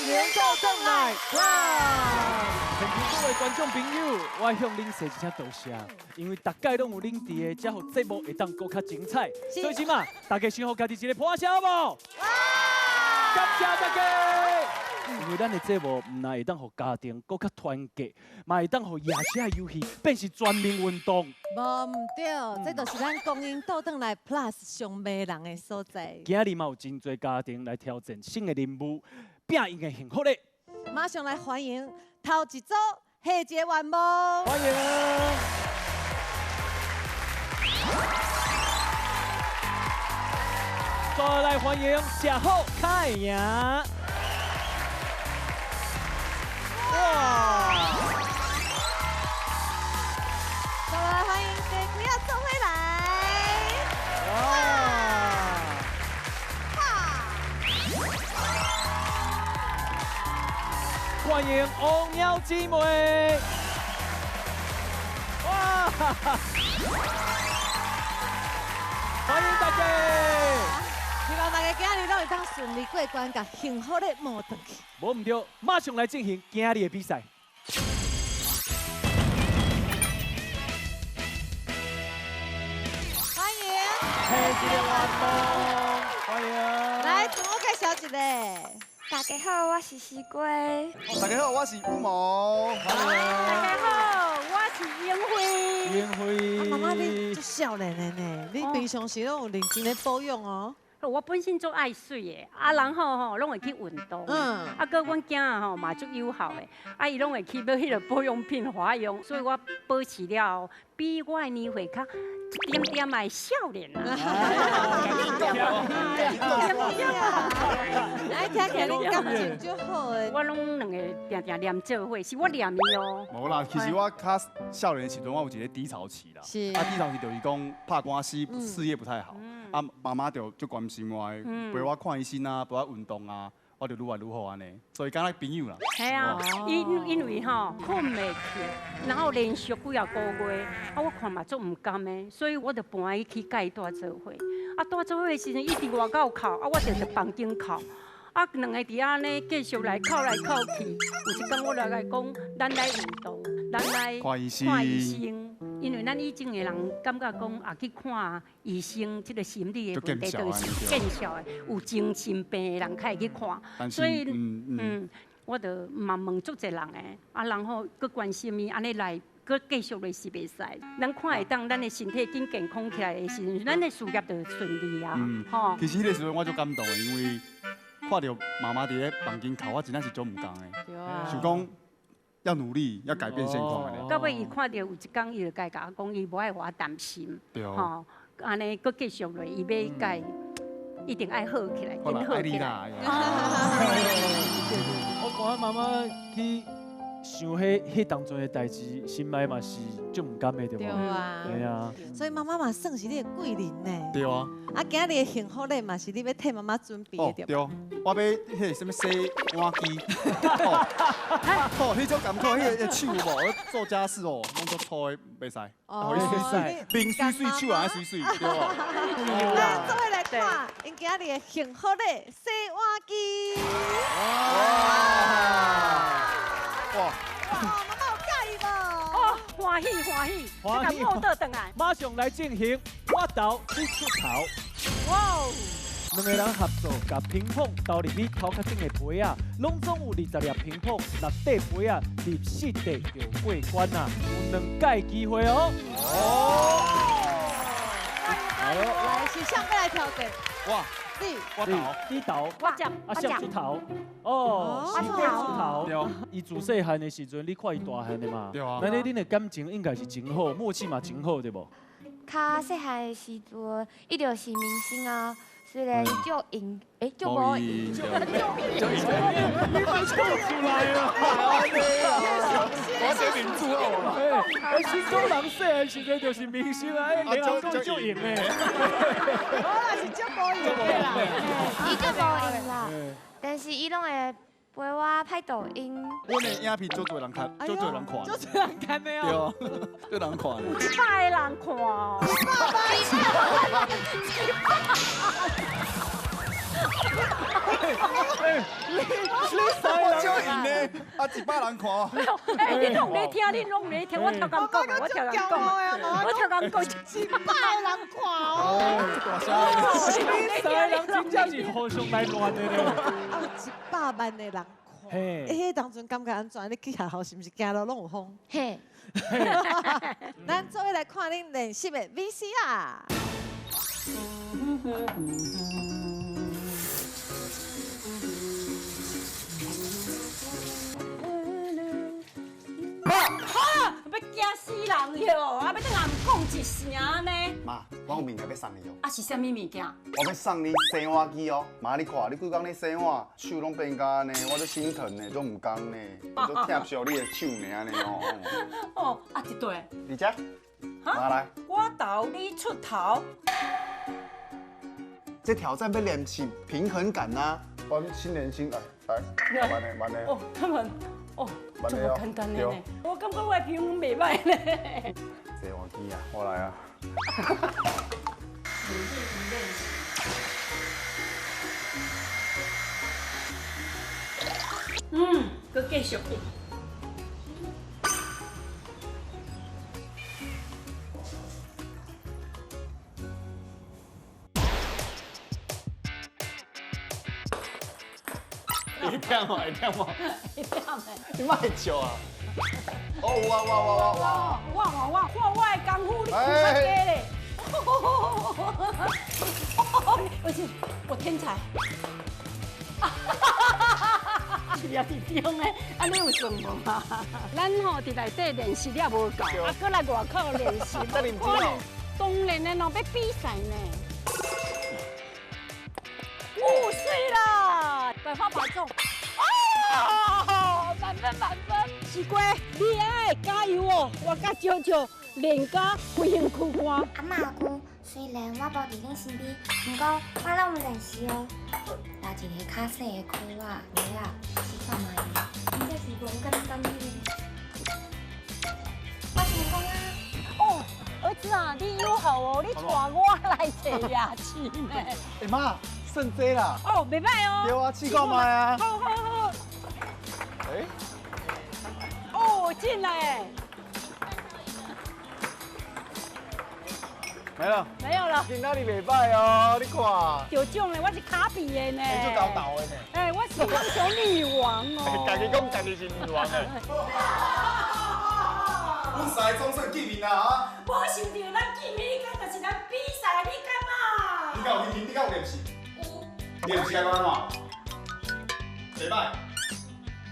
赢倒轉來。现场各位观众朋友，我向恁说一声多谢，因为逐届拢有恁伫的，才予节目会当阁较精彩。所以这马大家先予家己一个拍声好无？感谢大家。因为咱的节目毋但会当予家庭阁较团结，嘛会当予夜市的游戏变成全民运动。无毋对，这就是咱光阴倒转来 Plus 上迷人的所在。今日嘛有真济家庭来挑战新的任务，拼𪜶的幸福咧。马上来欢迎头一组下一个愿望。欢迎。再来欢迎谢好凯赢。哇！再来欢迎地鬼仔做伙来。哇！欢迎王鸟姊妹。哇！欢迎大家。希望大家今日拢会当顺利过关，共幸福的摸转去。无毋对，马上来进行今日的比赛。欢迎。下一个愿望，欢迎。来，自我介绍一下。大家好，我是西瓜。大家好，我是羽毛。欢迎。大家好，我是英辉。英辉。妈妈，你足少年的呢，你平常时拢有认真咧保养哦。我本身足爱媠的，啊，然后吼拢会去运动，啊，阁阮囝仔吼嘛足友好的，啊，伊拢会去买彼个保养品予我用，所以我保持了后，比我的年岁较一点点的少年啊。哎，听起来你感情足好的。我拢两个定定黏做伙，是我黏伊哦。无啦，其实我较少年的时阵，我有一个低潮期啦。是。啊，低潮期就是讲拍官司，事业不太好。啊，妈妈就足关心我的，陪我看医生啊，陪我运动啊，我就愈来愈好按呢。所以敢若朋友啦。系啊，因为吼睏袂去，然后连续几啊个月，啊我看嘛足毋甘的，所以我就搬伊去佮伊蹛做伙。啊，蹛做伙的时阵，伊伫外口哭，啊我就伫房间哭。啊，两个伫遐呢继续来哭来哭去。有一工我来共伊讲，咱来运动，咱来看医生。看医生。因为咱以前的人感觉讲，啊去看医生，这个心理的问题就是见笑的，有精神病的人较会去看。所以，我就嘛问足济人的，啊，然后阁关心伊，按呢来，阁继续落是袂使。咱看会当，咱的身体紧健康起来的时阵，咱的事业就顺利啊。吼。其实彼个时阵我足感动的，因为看著妈妈伫咧房间哭，我真正是足毋甘的。想讲要努力，要改变现况的。到尾伊看著有一工，伊就家共我讲，伊无爱予我担心。对。吼，按呢阁继续落，伊欲改，一定爱好起来，紧好起来。我看妈妈去想彼当阵的代志，心内嘛是足毋甘的，对无？对啊。对啊。所以妈妈嘛算是你的贵人呢。对啊。啊，今日的幸福礼嘛是你欲替妈妈准备的，对。对，我欲彼个啥物洗碗机。哦，彼种艰苦，彼个手无，我做家事哦，拢足粗的，袂使。哦，面媠媠，手也爱媠媠，对无？来，做伙来看，𪜶今日的幸福礼洗碗机。哇！哇！妈妈有佮意无？哦，欢喜欢喜，欢喜！莫倒转来，马上来进行我投你出头。哇哦！两个人合作，共乒乓投入去头壳顶的杯仔，拢总有20粒乒乓，6块杯仔入4块就过关啦，有2届机会哦。哦！来，是谁欲来挑战？哇！你，我投，你投，我接，啊，谁出头？哦，是过出头。伊自细汉的时阵，你看伊大汉的嘛？对啊。那你恁的感情应该是真好，默契嘛真好，对无？较细汉的时阵，伊就是明星啊。虽然伊足闲，欸，足无闲，足闲，你别笑出来啊！我写名字哦。哎，新庄人细汉时阵就是明星啊，哎，连阿公足闲的。我啦是足无闲的啦，伊足无闲啦，但是伊拢会陪我拍抖音。我的影片足济人看，足济人看。足济人看的哦。对啊，足人看。有100个人看哦。100。你三我少赢呢，啊100人看。哎，你拢咧听，你拢咧听，我头讲讲，我头讲讲，我头讲讲，100人看哦。大声！你三个人真正是互相来乱的咧。啊，有100万的人看。嘿，迄当阵感觉按怎？你去学校是毋是行路拢有风？嘿。咱做伙来看恁练习的 VCR。哈！欲惊死人哟！啊，欲转来毋讲一声呢？妈，我有物件欲送你哦。啊，是啥物物件？我欲送你洗碗机哦。妈，你看，你规工咧洗碗，手拢变甲按呢，我足心疼呢，足毋甘呢，我足疼惜你的手呢，按呢哦。哦，啊，一对。你这，妈来。我头你出头。这挑战欲练习平衡感呐。我新年新来来，慢的慢的。哦，他们。哦，这么简单的呢？我感觉我的平衡袂歹呢。洗碗机啊，我来啊。嗯，阁继续。会忝无？会忝无？会忝的。你莫笑啊！哦，有啊，有啊，有啊，我我看我的功夫，你看较低咧。而且我天才。是啊，伫中的，按呢有算无嘛？咱吼伫内底练习了无够，啊，阁来外口练习，可能当然的咯，欲比赛呢。五岁啦，百发百中，哦，满分满分。是过，你爱加油哦！我甲笑笑练甲飞行躯干。阿嬷阿舅，虽然我无伫恁身边，不过我拢有练习哦。留一个较细的箍仔，鞋仔，试看觅。真正是无简单呢。我成功啊！哦，儿子啊，你友好哦，你带我来坐夜市呢。欸妈，算这啦。哦，袂歹哦。对啊，试看觅啊。好好好。欸。哦，进来。没了。没有了。今仔日袂歹哦，你看。得奖嘞，我是卡比的呢。你做高道的呢。哎，我是英雄女王哦。家己讲家己是女王的。阮三个总算见面啦啊！无想到咱见面，你敢就是咱比赛，你敢啊？你敢有信心？你敢有练习？有。练习安怎？袂歹。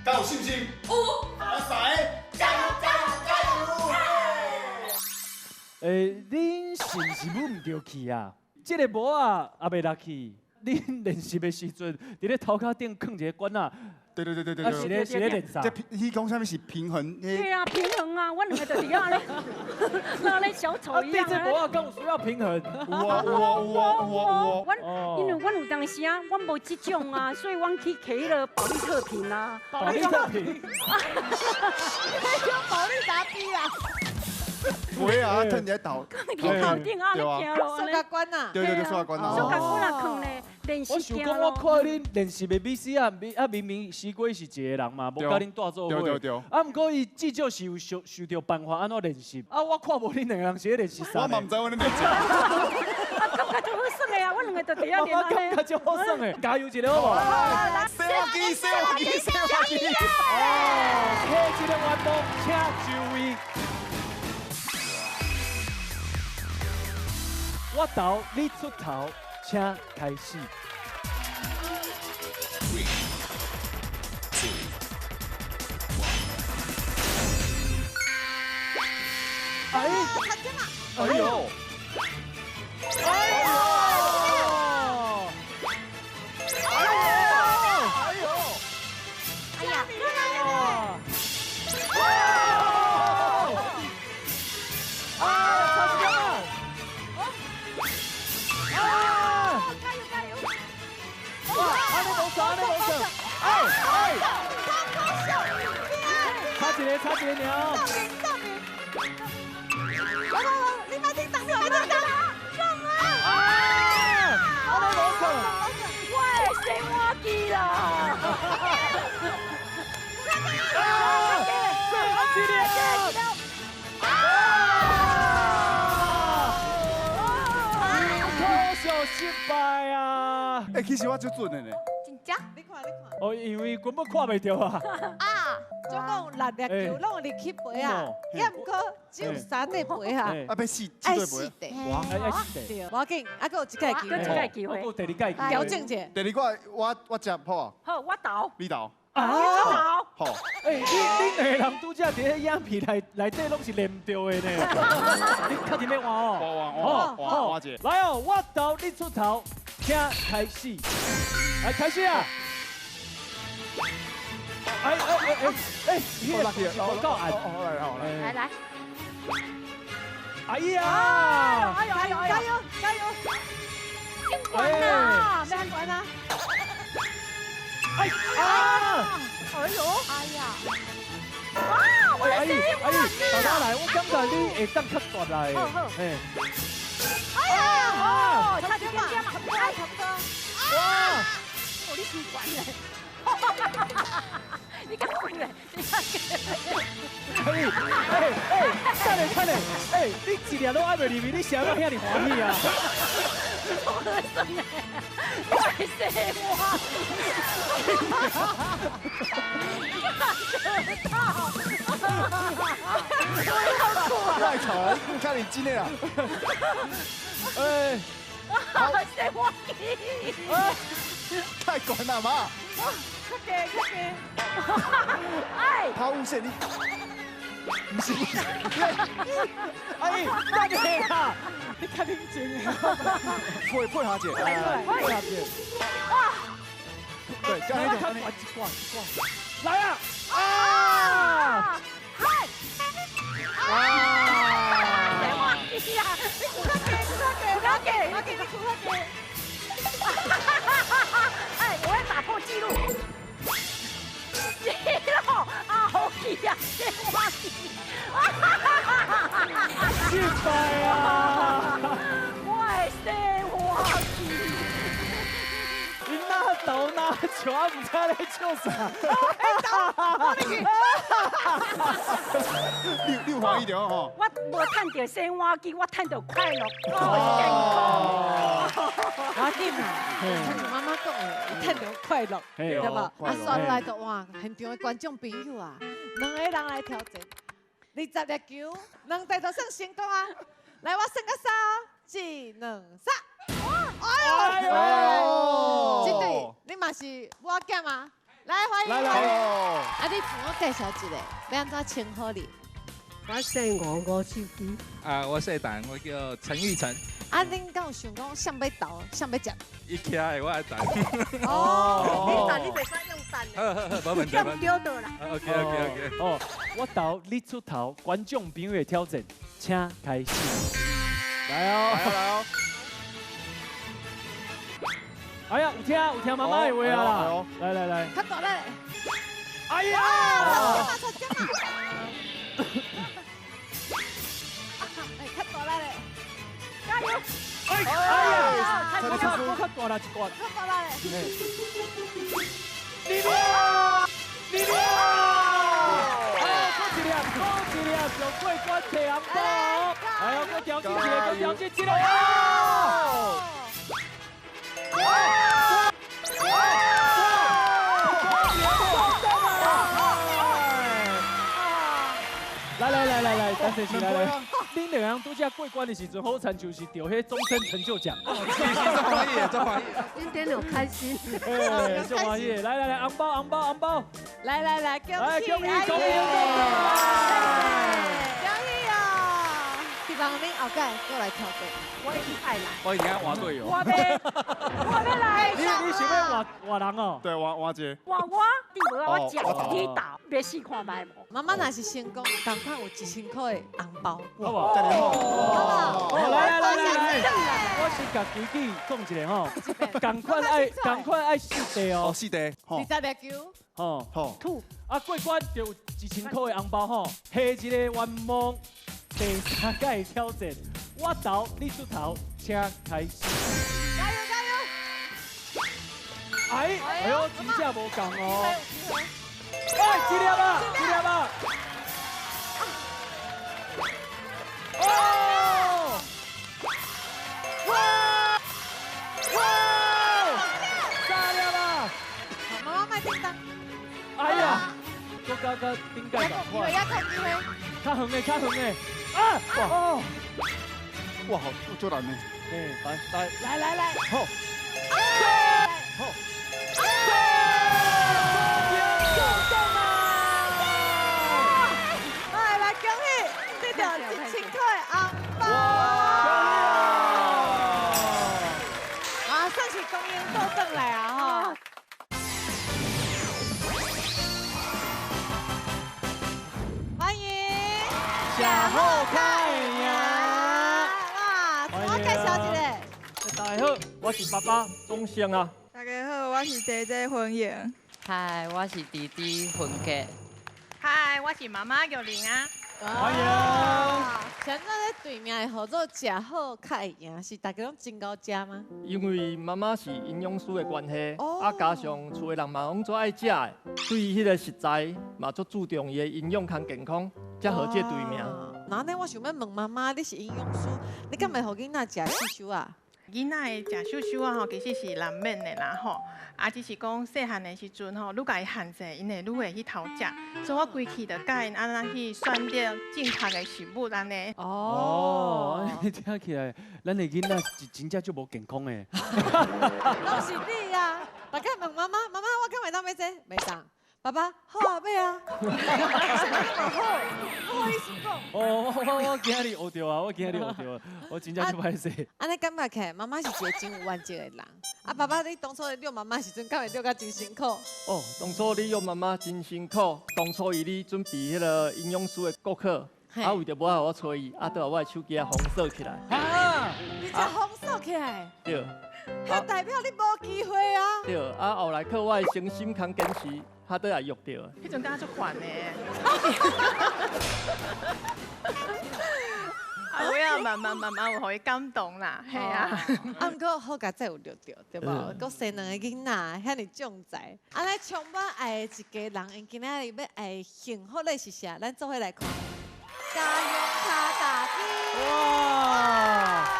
敢有信心？有。咱三个加油加油加油！欸，恁是毋是舞毋著去啊？这个帽仔也袂落去。恁练习的时阵，伫咧头壳顶囥一个管仔。对对对对对。啊，是咧是咧练啥？这伊讲啥物是平衡？对啊，平衡啊，我两个就伫遐咧，那咧小丑一样。啊，这帽仔敢有需要平衡？有啊有啊有啊有啊有啊。我因为阮有当时啊，阮无这种啊，所以阮去摕彼个保利特瓶啊。保利特瓶。叫保利达 B 啊。袂啊，褪伫头。头顶啊，你行咯。塑胶管啊。对对对，塑胶管啊。塑胶管啊，囥咧。我想讲，我看恁练习的 VCR，啊明明西瓜是一个人嘛，无佮恁带做伙。对对对。啊，毋过伊至少是有想想著办法按怎练习。啊，我看无恁两个人是咧练习啥。我嘛毋知我咧练习。啊，感觉足好耍的啊！我两个就伫遐练。我感觉足好耍的，加油一下好无？洗碗机，洗碗机，洗碗机。哦，下一个愿望，请就位。我投，你出头，请开始。 3, 2, 1。哎，哎呦！哎呦！哎呦！哎呀！啊！差时间啊！加油加油！哇！按呢无算，按呢无算！哎哎！差一个，差一个尔。到明，到明。来来来，你莫叮当，你莫叮当，撞啊！啊！按呢无算。我的洗碗机啦！呦，失败啊！哎，其实我足準的呢。真正？你看，你看。哦，因為根本看袂著啊。啊，總共六粒球攏有入去杯啊，也毋過只有三塊杯啊。啊，欲四，愛四塊。哇，愛四塊。對，無要緊，啊，閣有一屆機會。閣一屆機會。閣有第二屆機會。調整者。第二個我接好啊。好，我投。你投。啊！好。哎，你兩個人拄才佇彼影片內底攏是連著的呢。你確定欲換哦？換換換一個。來哦，我投你出頭，請開始。來開始啊！哎哎哎哎哎，你個無夠按。來來。哎呀！哎呦哎呦加油加油！先關啦，先關啦！哎啊！哎呦！哎呀！哇！我的阿姨，阿姨，大家來，我感覺你會當較大來。好好。哎。哎呀！哦，差一點點嘛，差不多。哇！哦，你太懸咧！你敢有咧？你敢？哎哎哎，等下等下，哎，你一粒攏愛袂入去，你啥物遐爾歡喜啊？好算咧，我的洗碗。太吵了，你较认真的啦。哎，洗碗机。太悬了嘛！较低较低。哎，抛物线你，不是，阿姨，等下啦，你较认真。配配合者，配合者。哇！对，刚才较悬一挂一挂。来啊！啊！嗨！哇！洗碗机啊！你苦较低，苦较低，苦较低，我给你苦较低。哎，我要打破纪录！纪录啊，好气啊，洗碗机！失败啊！我的洗碗机！你哪投哪笑，啊，毋知咧笑啥？你有欢喜著吼？我無趁著洗碗機，我趁著快樂，健康。我緊啦，親像媽媽講的，伊趁著快樂，對無？啊，煞來就哇，現場的觀眾朋友啊，兩個人來挑戰，20粒球，兩隊都算成功啊！來，我算到三，一、兩、三。哎呦！這對你嘛是我囝嗎？來，歡迎。來來。啊，你自我介紹一下，欲按怎稱呼你？我姓吳，吳秀芝。啊，我姓陳，我叫陳玉成。啊，恁敢有想講誰欲投，誰欲接？伊徛的，我愛投。哦，你投你袂使用彈的。好好好，無問題。對到啦。 OK OK OK。哦，我投，你出頭，觀眾朋友的挑戰，請開始。來哦，來哦。哎呀，有聽有聽媽媽的話啊！來來來，較大力。哎呀！錯點啊！哎，較大力咧！加油！哎呀，較較大力一掛。較大力咧！你了，你了！哎，閣一粒，閣一粒，就過關提紅包。哎呦，閣調整一個，閣調整一個。來來來來來，等陣先來來。恁兩個人拄才過關的時陣，好親像是得彼終身成就獎。真歡喜，真歡喜。今天有開心。哎，真歡喜。來來來，紅包紅包紅包。來來來，恭喜恭喜恭喜恭喜！恭喜啊！希望恁後蓋閣來挑戰。我一定愛來。我一定愛換隊友。我欲來。你想欲換換人哦？對，換換一个。換我，你無我接，你投，欲試看覓無？媽媽若是成功，仝款有1000塊的紅包。好無？好無？來來來來來，我先共規矩講一下吼，仝款愛仝款愛四塊哦。哦，四塊。20粒球。吼。好。吐。啊，過關就有1000塊的紅包吼。下一個願望，第三屆挑戰，我投你出頭，請開始。加油加油！哎，哎呦，真正無仝哦。哎，一粒啊，一粒啊！哦！哇！敢佮顶盖仝款。也较机会。较远的，较远的。啊！哦！哇，好，足难呢。哎，来来来来来。好。好。来来，恭喜这条1000块红包。啊，算是公赢倒转来啊吼。欢迎。吃好较会赢。哇，自我介绍一下。大家好，我是爸爸钟胜啊。大家好，我是姐姐芬莹。嗨，我是弟弟芬杰。嗨，我是妈妈玉玲啊。欢迎。像咱咧对面会号做食好较会赢，是大家拢真𠢕食吗？因为妈妈是营养师的关系，啊，加上厝的人嘛拢足爱食的，对彼个食材嘛足注重伊的营养和健康，才号这队名。那呢，我想欲问妈妈，你是营养师，你敢会予囡仔食瘦瘦啊？囡仔的食瘦瘦啊吼，其实是难免的啦吼。啊，只是讲细汉的时阵吼，愈共伊限制，𪜶会愈会去偷食。所以我规气就教𪜶按怎去选择正确的食物按呢。哦，听起来，咱的囡仔是真正足无健康的。拢是你啊！大家问妈妈，妈妈我敢会当买这？袂当。爸爸，好啊，买啊。好，不好意思讲。哦，我今日学著啊，我今日学著啊，我真正足歹势。按呢感觉起来，妈妈是一个真有原则的人。啊，爸爸，你当初遛妈妈时阵，敢会遛甲真辛苦？哦，当初你约妈妈真辛苦，当初伊咧准备彼个营养师的国考，啊，为著无爱予我催伊，啊，都予我的手机啊封锁起来。啊！你才封锁起来？对。彼代表你无机会啊。对，啊，后来靠我的诚心兼坚持。他都也约著。彼阵感觉足烦的。啊，尾仔慢慢慢慢有予伊感动啦，嘿啊。啊，毋过好佳哉有约著，对无？阁生两个囡仔，遐尔壮哉。啊，咱充满爱的一家人，𪜶今仔日欲爱幸福的是啥？咱做伙来看。加油跤踏机。哇！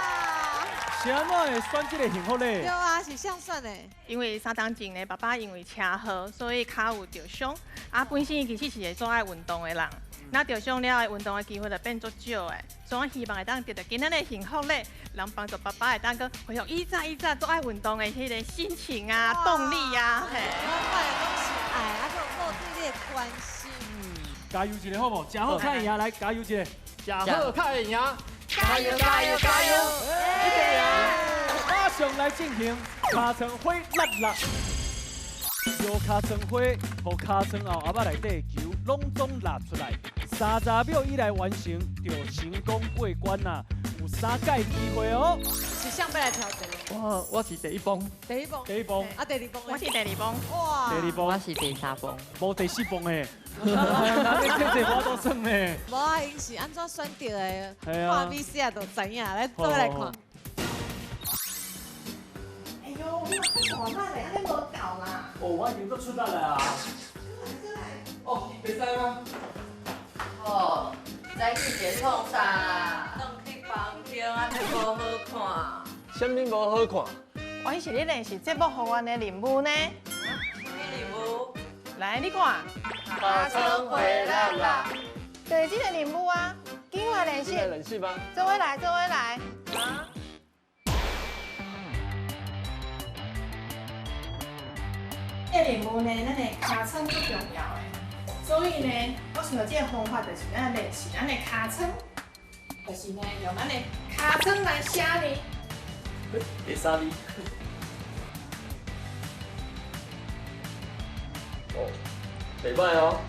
是按怎会选这个幸福咧？对啊，是啥选的？因为3冬前呢，爸爸因为车祸，所以跤有受伤。啊，本身伊其实是个做爱运动的人，那受伤了后，运动的机会就变足少的。所以我希望会当得到今仔日的幸福咧，能帮助爸爸会当阁恢复以前以前做爱运动的彼个心情啊、动力啊。嘿。满满的拢是爱，啊，阁有某对你的关心。加油一下好无？食好较会赢，来加油一下。食好较会赢。加油加油加油！一定赢！马上来进行尻川火辣辣，摇尻川火，予尻川后盒仔内底的球拢总拉出来，30秒以内完成就成功过关啦！有3届机会哦。是啥欲来挑战？我是第一棒。第一棒。第一棒。啊，第二棒。我是第二棒。哇。第二棒。我是第三棒。无第四棒的。这这我都算呢。无啊，𪜶是按怎选择的？看比赛就知影，来做伙来看。哎呦，你嘛太大力嘞，按呢无够啦。哦，我已经阁出力了啊。哦，袂使吗？哦，早起是创啥？转去房间按呢无好看。啥物无好看？我彼是咧练习节目予阮的任务呢。啥物任务？来，你看。尻川火辣辣。就是这个任务啊，紧来练习。练习吗？做伙来，做伙来。这个任务呢，咱的尻川最重要的，所以呢，我想到这个方法就是咱练习咱的尻川，就是呢用咱的尻川来写字。第三字。哦，袂歹哦。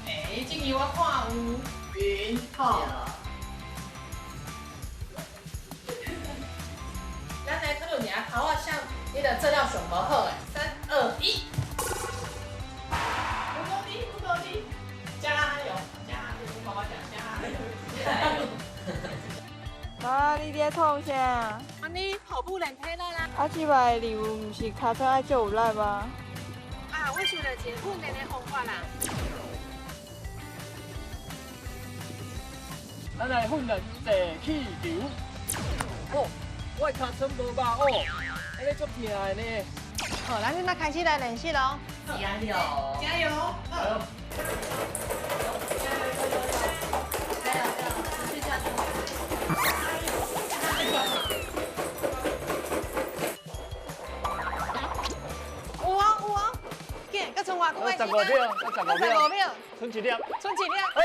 哎，这支我看有云吼。咱来讨论一下头仔啥，你的资料上无好的。3、2、1。不够力，不够力，加油，加油！爸爸讲加油，加油。妈，你伫创啥？啊，你跑步练体力啦。啊，这摆任务毋是尻川爱足有力吗？啊，我想到一个训练的方法啦。咱来训练坐气球。哦，我的尻川无肉哦，按呢足疼的呢。好，咱现在开始来练习咯。加油！加油！加油！有啊有啊，紧，阁剩偌久的时间？ 15秒， 15秒，剩一粒，剩一粒。哦，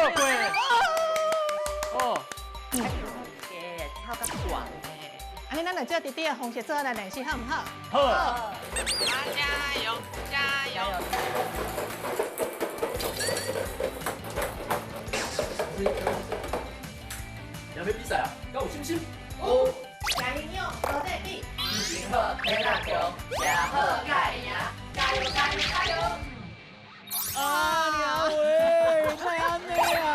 过。哦。跳较悬呢。按呢，咱就照弟弟的方式做来练习，好毋好？好。加油，加油！要比赛啊，敢有信心？有。食营养，无得比。心情好，体力强，食好才会赢，加油加油加油！啊娘喂，哪会按呢啊？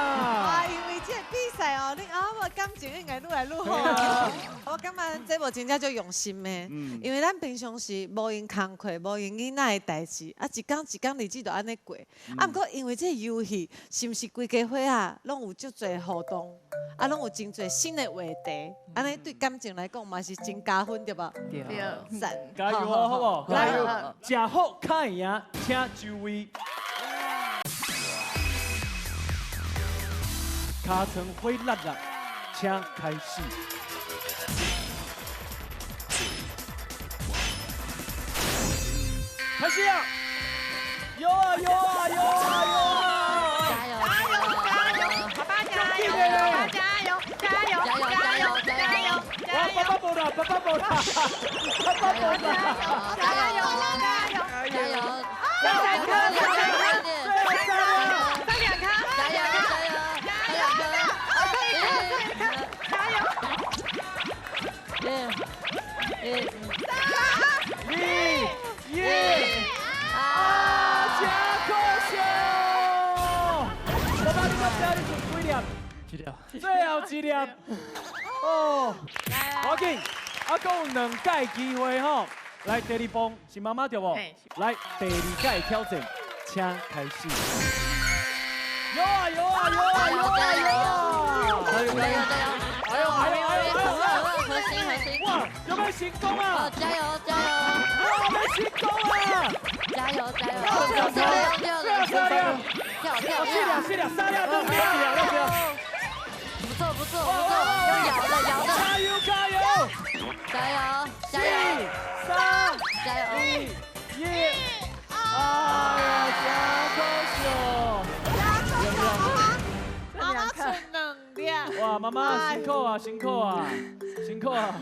哇，因为这个比赛哦，恁阿母感情应该愈来愈好。我感觉咱节目真正足用心的，因为咱平常时无闲工课、无闲囡仔的代志，啊，一工一工日子就按呢过。啊，毋过因为这个游戏，是毋是规家伙仔拢有足济互动，啊，拢有真济新的话题，按呢对感情来讲嘛是真加分，对无？对。赞。加油哦，好无？加油！食好较会赢，请就位。尻川火辣辣，请开始。开始啊！有啊有啊有啊有啊！加油加油加油！爸爸加油！爸爸加油！加油加油加油！哇，爸爸无啦，爸爸无啦，爸爸无啦！加油加油加油！三两颗，三两颗，加油加油加油！加油！ 3、2、1，啊！真可惜！爸爸，你敢知你剩几粒？一粒。最后一粒。哦，我紧，啊，阁有2届机会吼。来，第二棒是妈妈对无？来，第二届挑战，请开始。有啊有啊有啊有啊有啊！加油加油加油！哎呦哎呦哎呦！核心核心！哇，有没有成功啊？加油加油！哇，没成功啊！加油加油！跳跳跳跳跳！四粒四粒三粒两粒两粒！不错不错不错，用咬的咬的！加油加油！加油加油！ 3、加油！ 2、1！哎呀，真可惜！妈妈剩2粒。哇，妈妈辛苦啊，辛苦啊，辛苦啊！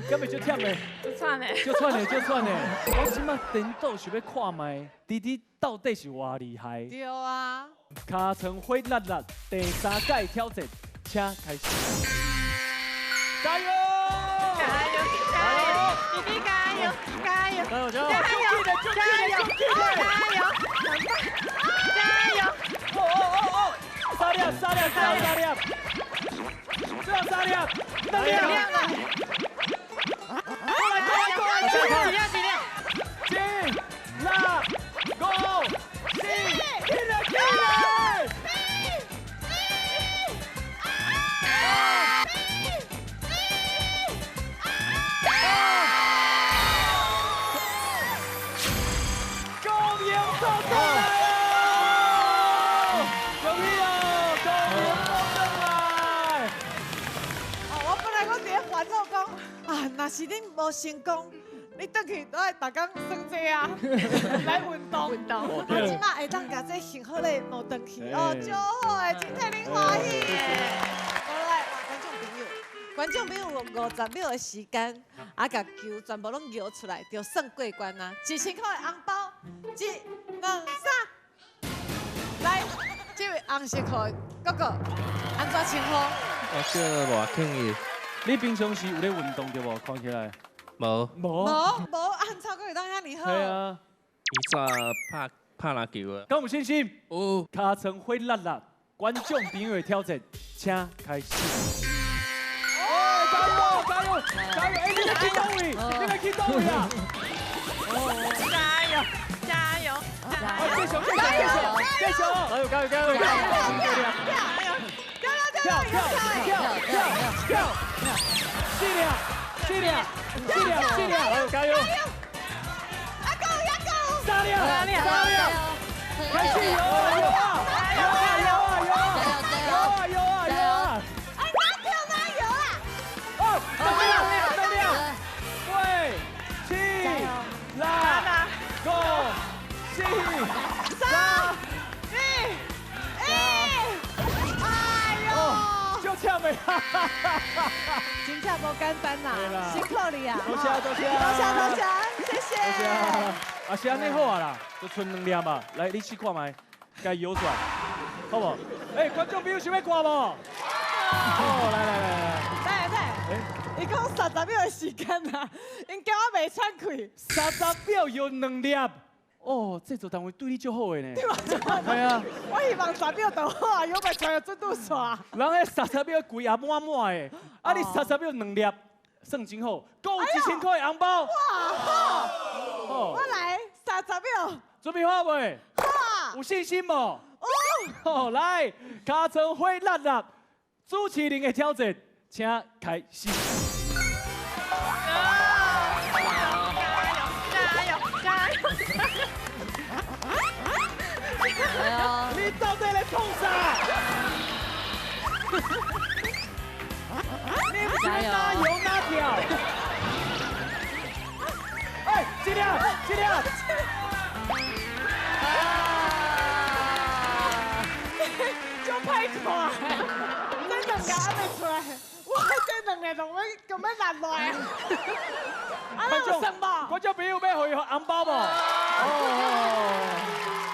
敢袂足忝的？足喘的，足喘的，足喘的。我这摆颠倒想欲看觅，弟弟到底是偌厉害？对啊。尻川火辣辣，第3届挑战，请开始。加油！加油！加油！弟弟加油！加油！加油！加油！加油！加油！加油！哦哦哦哦！三粒，三粒，三粒，最后3粒，2粒。过来，过来，过来！几粒？几粒？ 7、6、5、4，起来，起来！恭迎倒转来哦！恭喜哦！恭迎倒转来！哦，我本来讲伫咧烦恼讲，啊，若是恁无成功，你转去都爱逐工耍这啊，来运动。运动。啊，这马会当共这幸福的冒转去，哦，足好的，真替恁欢喜。好来，观众朋友，观众朋友有50秒的时间，啊，共球全部拢摇出来，就算过关啊！1000块的红包，1、2、3，来，这位红色裤的哥哥，按怎称呼？我叫赖庆义。你平常时有咧运动对无？看起来。无。无。无按怎阁会当遐尔好？系啊。以早拍篮球的。敢有信心？有。尻川火辣辣，观众朋友的挑战，请开始。哦，加油加油加油！哎，你欲去佗位？你欲去佗位啊？加油加油！继续继续继续继续！加油加油加油！加油！跳跳跳跳跳！四粒四粒四粒四粒！加油加油！阿公阿公！三粒三粒！开始有啊！简单啦，辛苦你啊！多谢多谢，多谢多谢，谢谢。多谢。啊，是按呢好啊啦，就賰两粒嘛，来，你试看觅，共伊摇出来，好无？哎，观众朋友想欲看无？哦，来来来来。来来。伊讲30秒的时间啊，𪜶惊我袂喘气。30秒摇两粒。哦，制作单位对你足好的呢。对吧？系啊。我希望10秒就好啊，摇袂出来就准拄煞。人彼30秒规也满满的，啊你30秒两粒，算真好，阁有1000块的红包。哇，好。我来30秒。准备好未？好。有信心无？有。好，来，尻川火辣辣，主持人的挑战，请开始。你到底咧创啥？你不是哪游哪跳？哎，这粒，这粒。就歹看，这两个还袂出来，我这两个拢欲咁欲落来。啊，有算无？观众朋友欲予伊红包无？哦。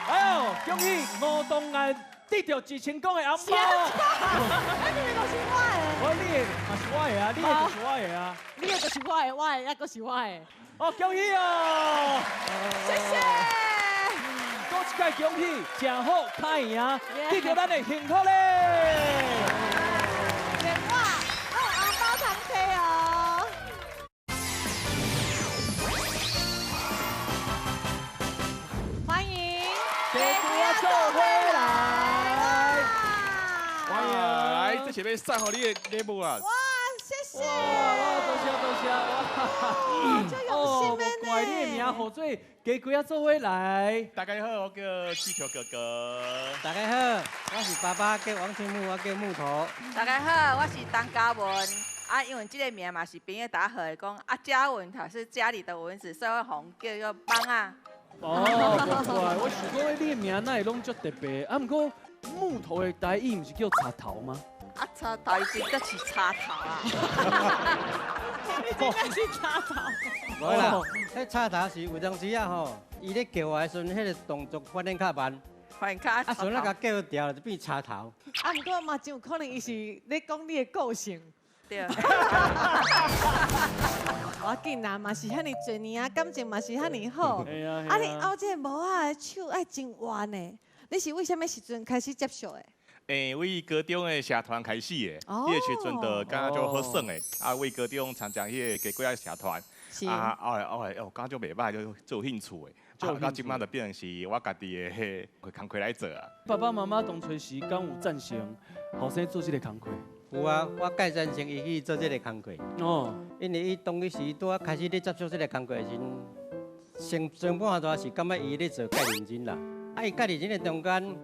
哎呦，恭喜吴东安得到1000块的红包！哎，明明都是我的。我你的嘛是我的啊，你的就是我的啊。你的就是我的，我的也阁是我的。哦，恭喜哦！谢谢。阁一摆恭喜，食好卡赢，得到咱的幸福咧。连我，我有红包通摕哦。欢迎。做伙来，欢迎来，这是欲送予你的礼物啊！哇，谢谢！哇，多谢多谢！哇，真用心的呢。怪你的名号做鸡龟仔做伙来。大家好，我叫气球哥哥。大家好，我是爸爸，叫王清木，我叫木头。大家好，我是陈嘉文。啊，因为这个名嘛是朋友打好的，讲啊，嘉文他是家里的蚊子，所以我予叫做蚊仔。哦，无怪，我想讲你的名哪会拢足特别，啊，毋过木头的台语毋是叫柴头吗？啊，柴头伊真正是柴头啊！你真正是柴头。无啦，彼柴头是有当时啊吼，伊咧叫我的时阵，彼个动作反应较慢，反应较啊，所以咱共叫掉就变柴头。啊，毋过嘛，真有可能伊是咧讲你的个性。对。无要紧啦，嘛是遐尔济年啊，感情嘛是遐尔好。啊，你拗这个帽仔的手爱真弯呢，你是为啥物时阵开始接触的？为高中的社团开始的，彼个时阵就感觉足好耍的。啊，为高中参加彼个鸡龟仔社团，啊，后来后来哦，感觉足袂䆀，就足有兴趣的。啊，到这摆就变成是我家己的彼个工课来做啊。爸爸妈妈当初时敢有赞成后生做这个工课？有啊，我介赞成伊去做这个工课。哦，因为伊当时拄仔开始咧接触这个工课的时阵，先先半段是感觉伊咧做介认真啦。啊，伊介认真的中间，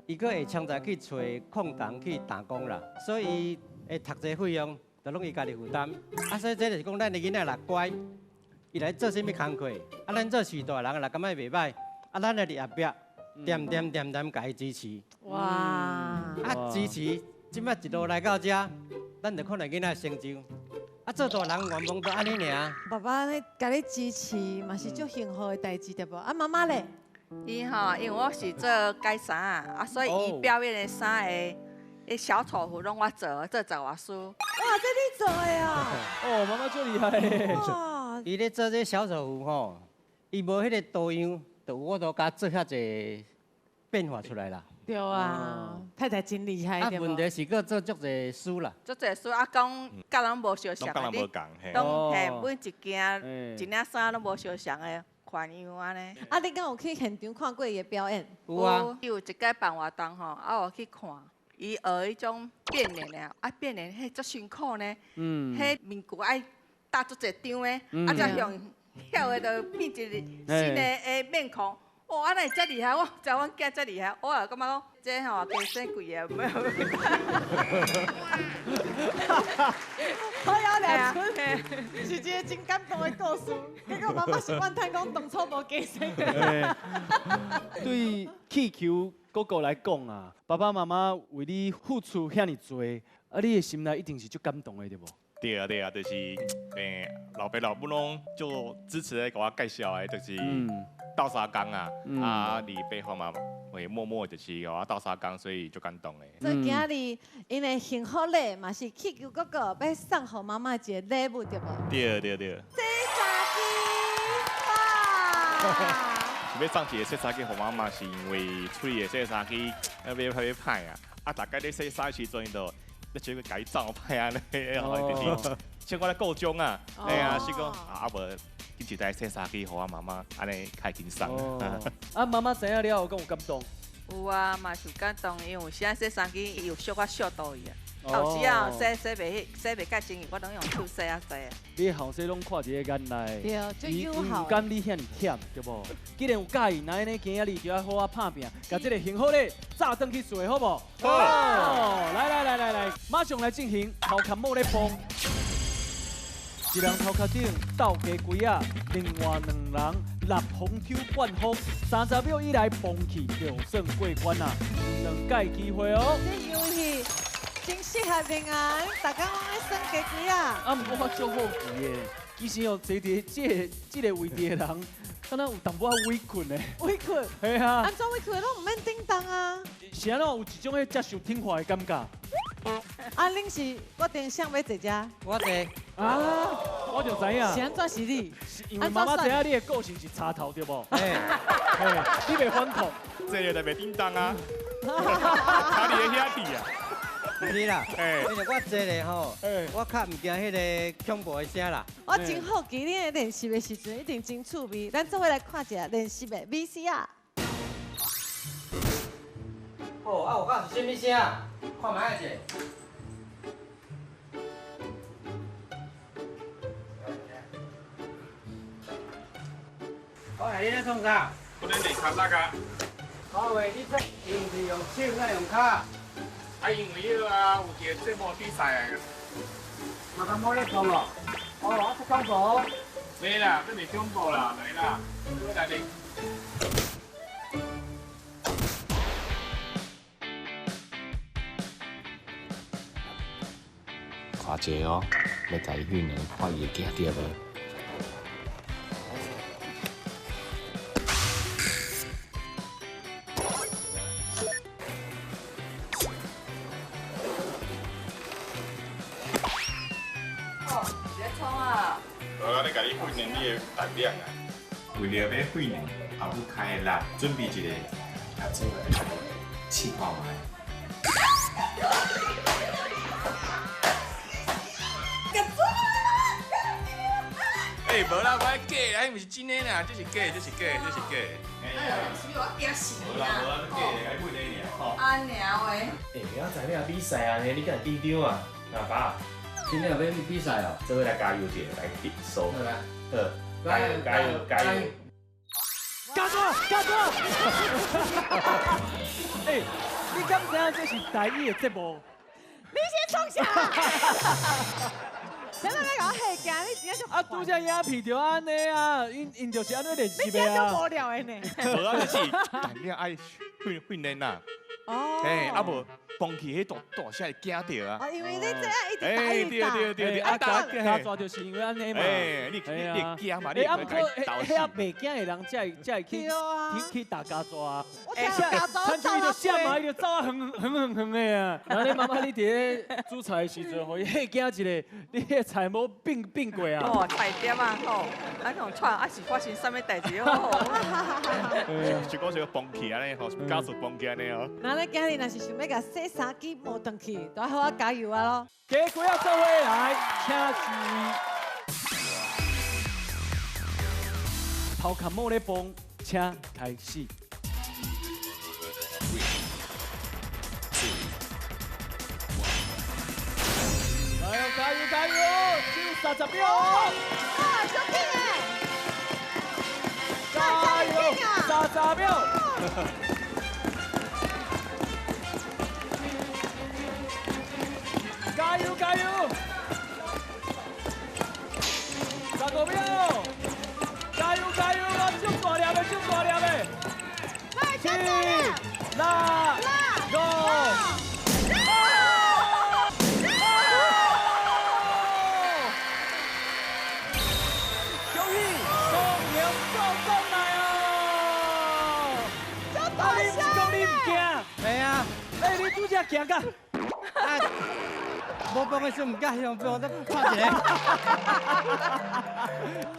伊阁会枪在去揣空档去打工啦，所以伊的读册费用就拢伊家己负担。啊，所以这就是讲，咱的囡仔若乖，伊来做啥物工课，啊，咱做序大人若感觉袂䆀，啊，咱就伫后壁恬恬恬恬共伊支持。哇！啊，支持。这摆一路来到遮，咱就看到囡仔成就。啊，做大人愿望就按呢尔。爸爸咧，共你支持嘛是足幸福的代志，对无？啊，妈妈咧？伊吼，因为我是做改衫啊，所以伊表演的衫的小丑服拢我做，做杂活师。哇，这你做的啊？哦，妈妈足厉害的。哇！伊咧做这小丑服吼，伊无彼个图样，就我都共做遐济变化出来啦。对啊，太太真厉害。啊，问题是阁做足济事啦。足济事啊，讲佮人无相像的，拢嘿，每一件一领衫拢无相像的款样按呢。啊，你敢有去现场看过伊的表演？有啊。伊有一摆办活动吼，啊，我去看，伊学彼种变脸的，啊，变脸彼足辛苦呢。嗯。彼面具爱搭足济张的，啊，才向晓的就变一个新的的面孔。哦，按呢遮厉害，我知阮囝遮厉害，我也感觉讲这吼加生贵的，没有。好有两春，是一个真感动的故事。结果妈妈是怨叹讲当初无加生。对气球哥哥来讲啊，爸爸妈妈为你付出遐尔济，啊，你的心内一定是足感动的，对无？对啊对啊，就是老爸老母拢就支持咧，给我介绍的，就是斗相共啊，啊，伫背后嘛会默默就是给我斗相共，所以就感动的。所以今日𪜶的幸福礼嘛是气球哥哥欲送予妈妈一个礼物，对无？对对对。洗衫机，哇！是欲送一个洗衫机予妈妈，是因为厝里的洗衫机要买歹歹啊，啊，大概咧洗衫的时阵就。你这个改造歹按呢，就是像我咧高中啊，哎呀，是讲啊无，紧一台洗衫机予我妈妈，按呢较轻松。啊，妈妈知影了后，敢有感动？有啊，嘛是有感动，因为有时洗衫机，伊有小可惜到伊啊。有时啊，洗洗袂洗袂盖清，我拢用手洗啊洗啊。你后生拢看伫咧眼内，对，最友好。伊毋甘你遐尔忝，对无？既然有佮意，那按呢今仔日就要好好拍拚，共这个幸福礼炸转去做，好无？好。来来来来来，马上来进行头壳某咧碰。一人头壳顶斗鸡龟仔，另外两人立风抽灌风，30秒以内蹦去就算过关啊！有两届机会哦。这游戏真适合另外，大家拢咧耍鸡龟仔。啊，毋过我足好奇的，其实哦，坐伫这个位置的人，敢若有淡薄仔委屈呢。委屈？嘿啊。按怎委屈？拢毋免叮当啊。是按怎有一种彼接受惩罚的感觉？啊，恁是决定谁欲坐遮？我坐。啊，我就知影。是按怎是你？因为妈妈知影你的个性是插头对无？嘿，你袂反抗。坐咧就袂叮当啊。插你的兄弟啊。是啦，因为我坐咧吼，我较毋惊彼个恐怖的声啦。我真好奇，恁咧练习的时阵一定真趣味。咱做伙来看一下练习的 VCR。哦，啊，有讲是啥物声？看觅者。我来，你咧创啥？我咧练跤力啊。好喂，你这用是用手，还用跤？啊，因为彼个啊，有一个节目比赛啊。嘛敢无咧创哦？哦，啊，这恐怖。没啦，这袂恐怖啦，来啦，我来练。看者哦，欲共伊训练，看伊会惊著无？哦，是咧创啊！我咧共你训练你的胆量啊。为了欲训练后母跤的力，准备一个合作来试看觅。欸，无啦，我假的，彼毋是真的啦，这是假，这是假，这是假。哎呀，是我惊死无啦无啦，这假的，共训练尔吼。按尔话。欸，明仔载欲来比赛啊，你敢会紧张啊？阿爸，今天有欲比赛哦，做伙来加油一下，来比数。好啦，好，加油加油加油！加抓加抓！欸，你敢知影这是台语的节目？你先创啥？谁来共我吓惊？你真正啊，拄才影片就按呢啊，𪜶就是按呢练习的啊。你真正无聊的呢。无啊，就是胆量爱训训练啦。哦。欸，啊无。崩起彼大大声会惊著啊！哦，因为你这样一直打一直打。对对对对，啊加加抓就是因为按呢嘛。欸，你会惊嘛？你啊，毋过彼遐袂惊的人才会才会去打加抓啊。我听加抓，亲像伊就闪嘛，伊就走啊远远远远的啊。那你妈妈你伫咧煮菜的时阵，予伊吓惊一下，你彼个菜无变变过啊？哦，菜点啊吼，啊种喘啊是发生啥物代志哦？就讲是个崩起按呢吼，加速崩起按呢哦。那你今日若是想欲共洗衫机磨转去，都爱好好加油啊咯！鸡龟仔做伙来，请注意。头壳某咧蹦，请开始。加油加油加油！只有30秒哦！啊，足紧的！加油！30秒。加油加油！15秒！加油加油！足大粒的，足大粒的！7、6、5。拄才行到。无帮的时毋敢向帮，得拍一个。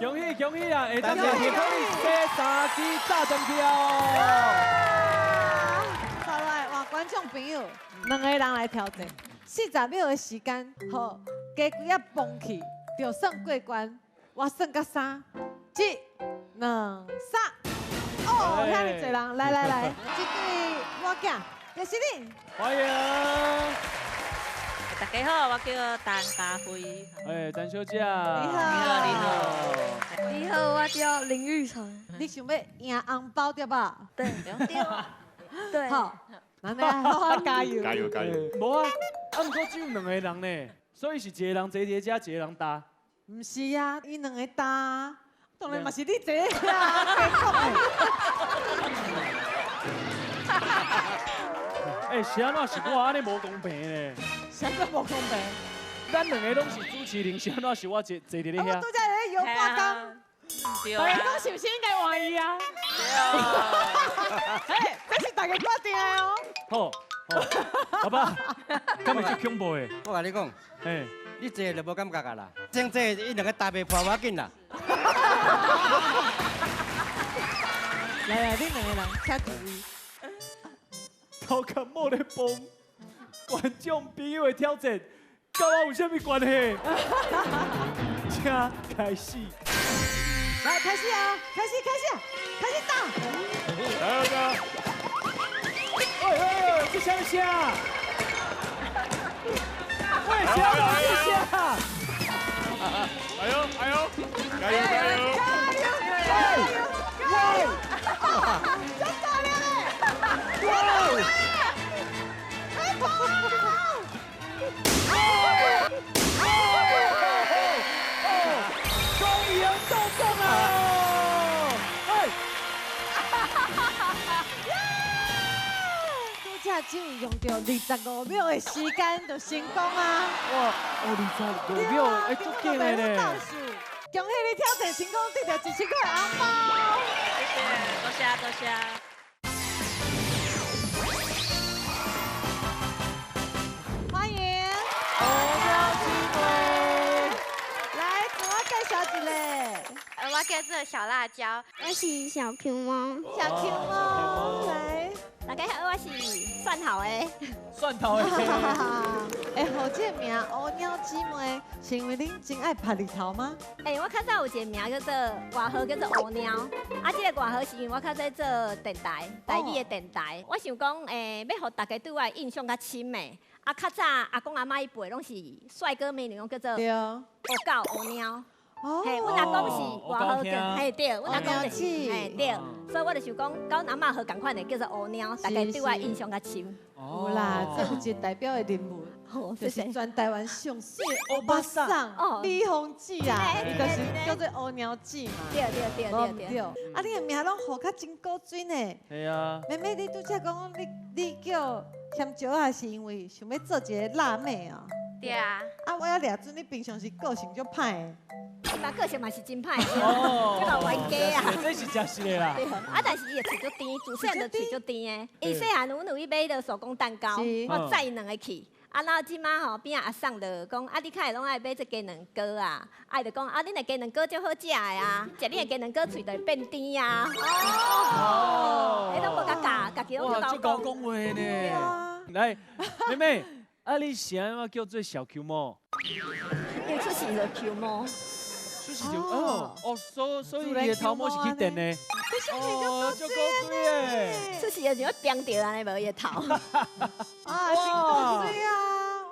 恭喜恭喜啊！下当就可以洗三机炸转去哦。好来，哇，观众朋友，两个人来挑战，40秒的时间，好，鸡龟仔蹦去，就算过关。我算到三、一、两、三。哦，遐尔济人，来来来，这对某囝就是你。欢迎。大家好，我叫陈家辉。哎，陈小姐。你好，你好，你好，我叫林玉成。你想欲赢红包对吧？对，对。好，那你好好加油，加油加油。无啊，啊，毋过只有两个人呢，所以是一个人坐伫遮，一个人担。毋是啊，伊两个担，当然嘛是你坐啊，加讲的。哎，是按怎是我按呢无公平呢？啥个无公平？咱两个拢是主持人，是按怎是我坐坐伫咧遐？我拄才咧摇挂工，大家讲是毋是应该换伊啊？对。嘿，这是大家决定的哦。好，爸爸，敢会足恐怖的？我共你讲，嘿，你坐就无感觉啊啦，先坐伊两个担袂破无要紧啦。来来，恁两个人请注意。头壳某咧帮观众朋友的挑战，佮我有啥物关系？请开始。来，开始啊！开始，开始，开始打！来来。喂喂，这啥物声？喂，啥物声？哎呦哎呦，加油加油！加油加油！喂！真大力嘞！哇！太棒了！公赢斗中啊！哎！拄才只有用著25秒的时间就成功啊！哇，哦，25秒，哎，足紧的呢！恭喜你挑战成功，得到1000块红包！谢谢，多谢多谢。欢迎。乌鸟姊妹。来，自我介绍一下。我叫做小辣椒，我是小 Q 猫。小 Q 猫，来。大家好，我是蒜头的。蒜头的。哎，号这个名乌鸟姊妹，是因为恁真爱拍日头吗？哎，我较早有一个名叫做外号叫做乌鸟，啊，这个外号是因为我较早做电台，台语的电台。我想讲，哎，欲予大家对我的印象较深的。啊，较早阿公阿嬷彼辈拢是帅哥美女，拢叫做乌狗乌猫。嘿，阮阿公是外号叫，嘿对，阮阿公就是，嘿对，所以我就想讲，佮阮阿嬷号仝款的叫做乌猫，大家对我印象较深。有啦，这有一个代表的人物，就是全台湾上媠的欧巴桑，李凤姊啊，伊就是叫做乌猫姊嘛。对对对对对。啊，你的名拢号较真古锥呢。系啊。妹妹，你拄才讲你叫咸椒仔，是因为想欲做一个辣妹啊？对啊。啊，我也掠准你平常时个性足歹的。伊嘛个性嘛是真歹，这个冤家啊。这是真实的啦。对，啊，但是伊的喙足甜，自细汉就喙足甜的。伊细汉阮有去买彼个手工蛋糕，我载伊两个去。啊，然后这马吼边仔阿桑就讲，啊，你较会拢爱买这鸡卵糕啊？啊，伊就讲，啊，恁的鸡卵糕足好食的啊，食恁的鸡卵糕喙就会变甜啊。哦，彼拢无共教，家己拢足𠢕讲话呢。来，妹妹，啊，你是按怎叫做小 Q 猫？因为出世就 Q 猫。出世就哦哦，所以伊的头毛是去电的。哦，足古锥的。出世就像变掉按呢，无伊的头。啊，真古锥啊！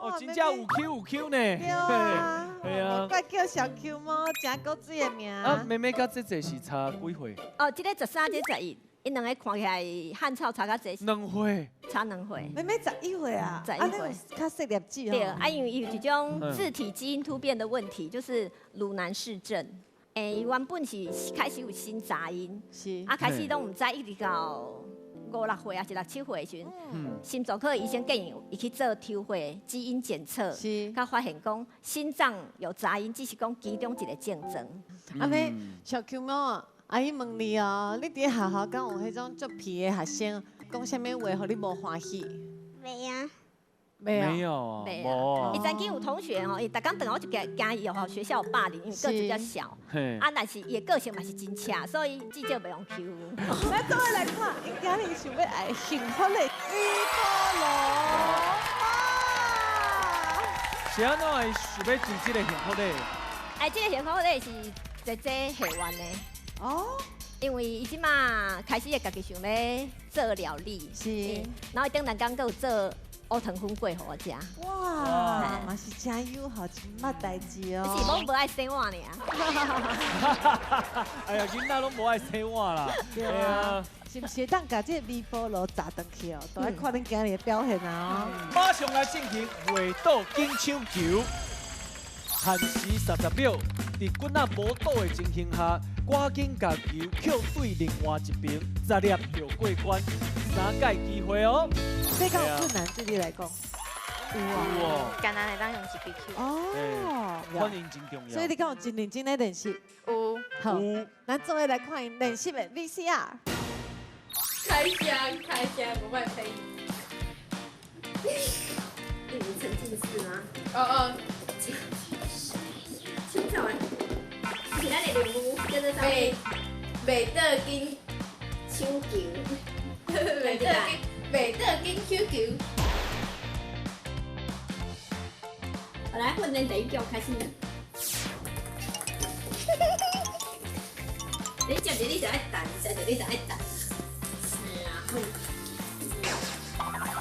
哦，真正有 Q 有 Q 呢。对啊。对啊。怪叫小 Q 猫，真古锥的名。啊，妹妹佮姐姐是差几岁？哦，这个13，这个11，𪜶两个看起来汉草差较济。两岁。差2岁。妹妹11岁啊，11岁。较细粒子哦。对，啊，因为伊有一种自体基因突变的问题，就是鲁南氏症。欸，伊原本是开始有心杂音，是，啊，开始拢毋知，一直到5、6岁，抑是6、7岁的时阵，心脏科医生建议伊去做抽血基因检测，才发现讲心脏有杂音，只是讲其中一个症状。按呢，小 Q 猫啊，阿姨问你哦，你伫学校敢有彼种足皮的学生讲啥物话，予你无欢喜？袂啊。沒有，沒有。伊曾經有同學吼，伊逐工轉來我就驚驚伊吼學校霸凌，因為個子比較小，啊，但是伊的個性嘛是真恰，所以至少袂予欺負。咱做伙來看，𪜶今日想欲愛幸福的微波爐。是按怎會想欲做這個幸福的？哎，這個幸福的是姐姐下願的。哦。因為伊這馬開始會家己想咧做料理，是。然後伊頂兩工閣有做烏糖粉粿予我食。哇，嘛是真友好，真捌代誌哦。是攏無愛洗碗爾。哎呀，囡仔攏無愛洗碗啦。對啊。是毋是會當共這個微波爐炸轉去哦？都愛看恁今日的表現啊！馬上來進行畫倒緊搶球，限時30秒，佇棍仔無倒的情形下，趕緊共球扣對另外一邊，10粒就過關，3擺機會哦。這敢有困難對你來講？有哦。簡單會當用一支球。哦。反應真重要。所以你敢有真認真咧練習？有。好，咱做伙來看𪜶練習的 VCR。開箱開箱，不會飛。你是沉浸式嗎？哦哦。清楚的。是咱的任務叫做啥物？袂倒緊搶球。袂倒緊搶球。我來訓練第一局開始。你接著你就愛彈，接著你就愛彈。這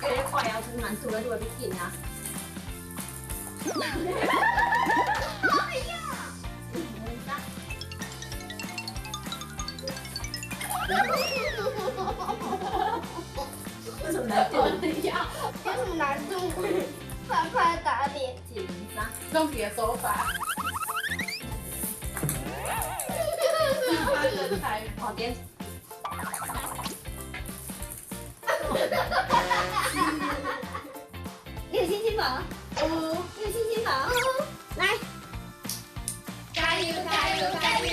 個快啊，真難度來愈來愈緊啊！哎呀！有什麼難度？有什麼難度？快快打臉！緊張。用別的手法。好點。你有信心無？有。你有信心無？來，加油加油加油！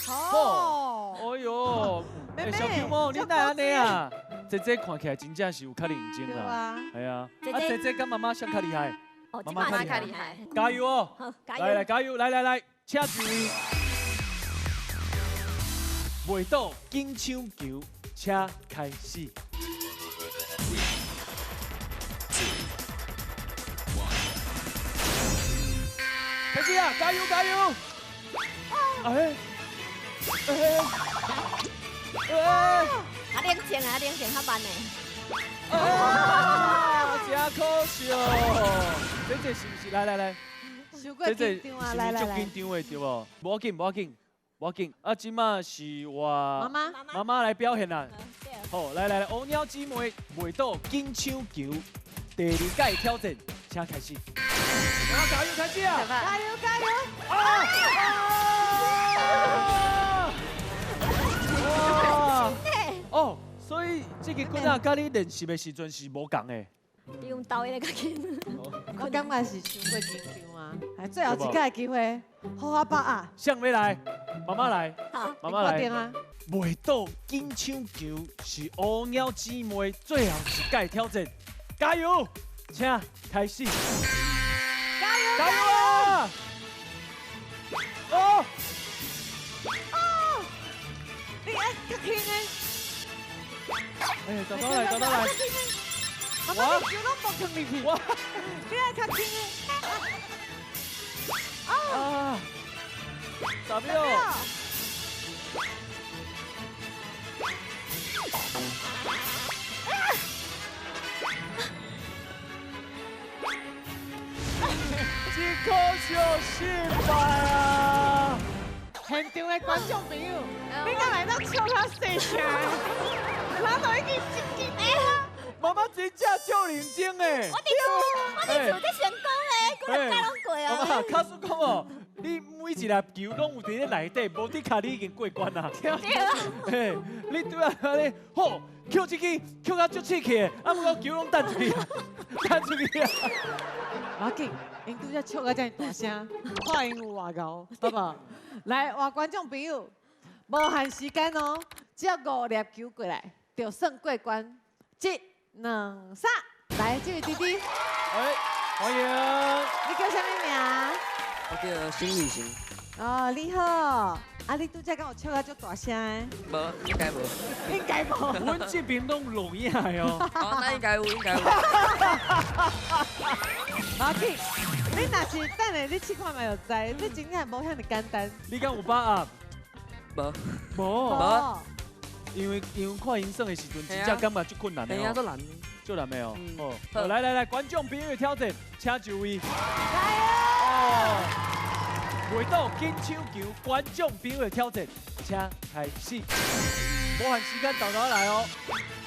好。哎呦，小 Q 貓，你哪按呢啊？姐姐看起來真正是有較認真啦。係啊。啊，姐姐佮媽媽誰較厲害？哦，媽媽較厲害。加油哦！好，加油！來來，加油！來來來，請注意。袂倒緊搶球，請開始。開始啊！加油加油！哎哎哎！啊，冷靜啊，冷靜較慢呢。啊，真可惜哦！姐姐是毋是？來來來，姐姐是毋是足緊張的對無？無要緊，無要緊，無要緊。啊，這馬是我媽媽媽媽來表現啦。好，來來來，烏鳥姊妹袂倒緊搶球，第二屆挑戰，請開始。加油，開始啊！加油加油！啊！哇！哦，所以這個棍仔佮你練習的時陣是無仝的。你用刀的較緊。我感覺是傷過緊張啊！最後一擺機會，好好把握。誰欲來？媽媽來。好，媽媽來。袂倒緊搶球是烏鳥姊妹最後一擺挑戰，加油！請開始。加油！加油啊！哦！哦！你愛較輕的。哎，找到來，找到來。媽媽，你球攏無囥入去。你愛較輕的。啊！10秒。真可惜，失敗啊！現場的觀眾朋友，你敢來當笑較細聲？咱都已經真緊張。媽媽真正足認真的。我佇厝，我佇厝咧成功咧，幾若擺攏過啊。媽媽，假使講哦，你每一粒球攏有佇咧內底，無的確你已經過關啦。對啊。嘿，你對啊，你好，扣這支，扣甲足刺激的，啊，毋過球攏彈出去，彈出去啊。無要緊，𪜶拄才笑甲遮爾大聲，看𪜶有偌𠢕，好無？來，換觀眾朋友，無限時間哦，只要5粒球過來，就算過關。1、2、3，来，这位弟弟。哎，欢迎。你叫啥物名？我叫辛雨行。哦，你好。啊，你拄才敢有笑甲足大声的？无，应该无。应该无。阮这边拢录影的哦。哦，那应该有，应该有。阿紧，你若是等下你试看觅就知，你真正无遐尔简单。你敢有把握？无。无。无。因为看𪜶耍的时阵，真正感觉足困难的。嘿啊，足难。足难的哦。哦。来来来，观众朋友挑战，请就位。加油！袂倒紧抢球，观众朋友的挑战，请开始。无限时间，豆豆来哦。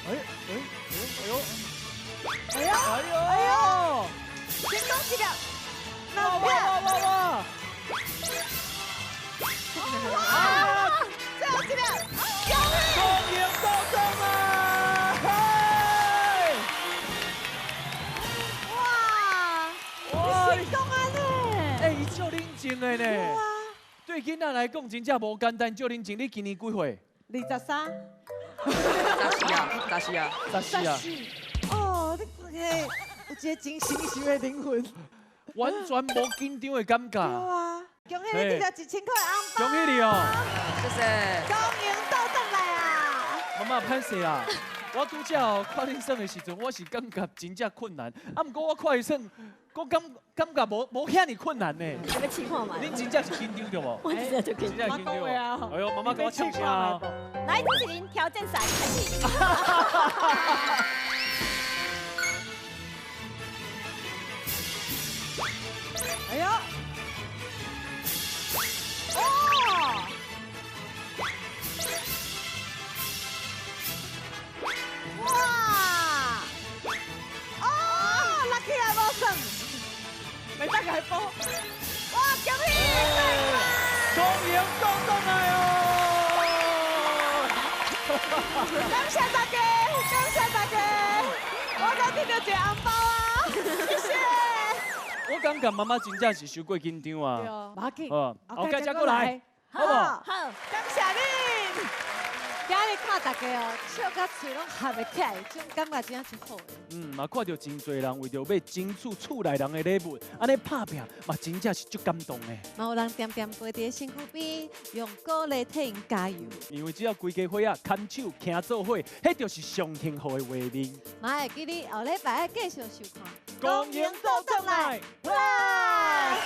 哎哎哎呦！哎呦！哎呦！哎呦！成功一粒，哇哇哇哇！啊！最后一粒，恭迎到中啊！哇！哇！成功啊呢！哎，伊足冷静的呢。对囡仔来讲，真正无简单。足冷静，你今年几岁？23。14啊，14啊，14啊。哦，你看有一个真成熟的灵魂，完全无紧张的感觉。对啊，恭喜你得到1000块红包。恭喜你哦！谢谢。恭迎倒转来啊！妈妈歹势啦，我拄才哦看恁耍的时阵，我是感觉真正困难。啊，毋过我看伊耍，阁感觉无遐尔困难呢。你欲试看觅？恁真正是紧张对无？我真正就紧张。真正紧张。哎呦，妈妈共我呛声哦。来，主持人挑战赛开始。哎呦！哦！哇！哦，落起来无算，袂当共伊补。哇，恭喜！恭迎倒转来哦！感谢大家，感谢大家，我阁得到一个红包啊！谢谢。我感觉妈妈真正是伤过紧张啊！对，无要紧，后盖再过来，好无？好，感谢恁。今日看大家哦，笑甲喙拢合袂起来，这种感觉真正足好的。嗯，嘛看到真济人为著欲争取厝内人的礼物，按呢拍拚嘛真正是足感动的。嘛有人恬恬陪伫身躯边，用鼓励替𪜶加油。因为只要规家伙仔牵手行做伙，彼就是上幸福的画面。嘛会记你后礼拜爱继续收看。光荣倒转来，拜拜。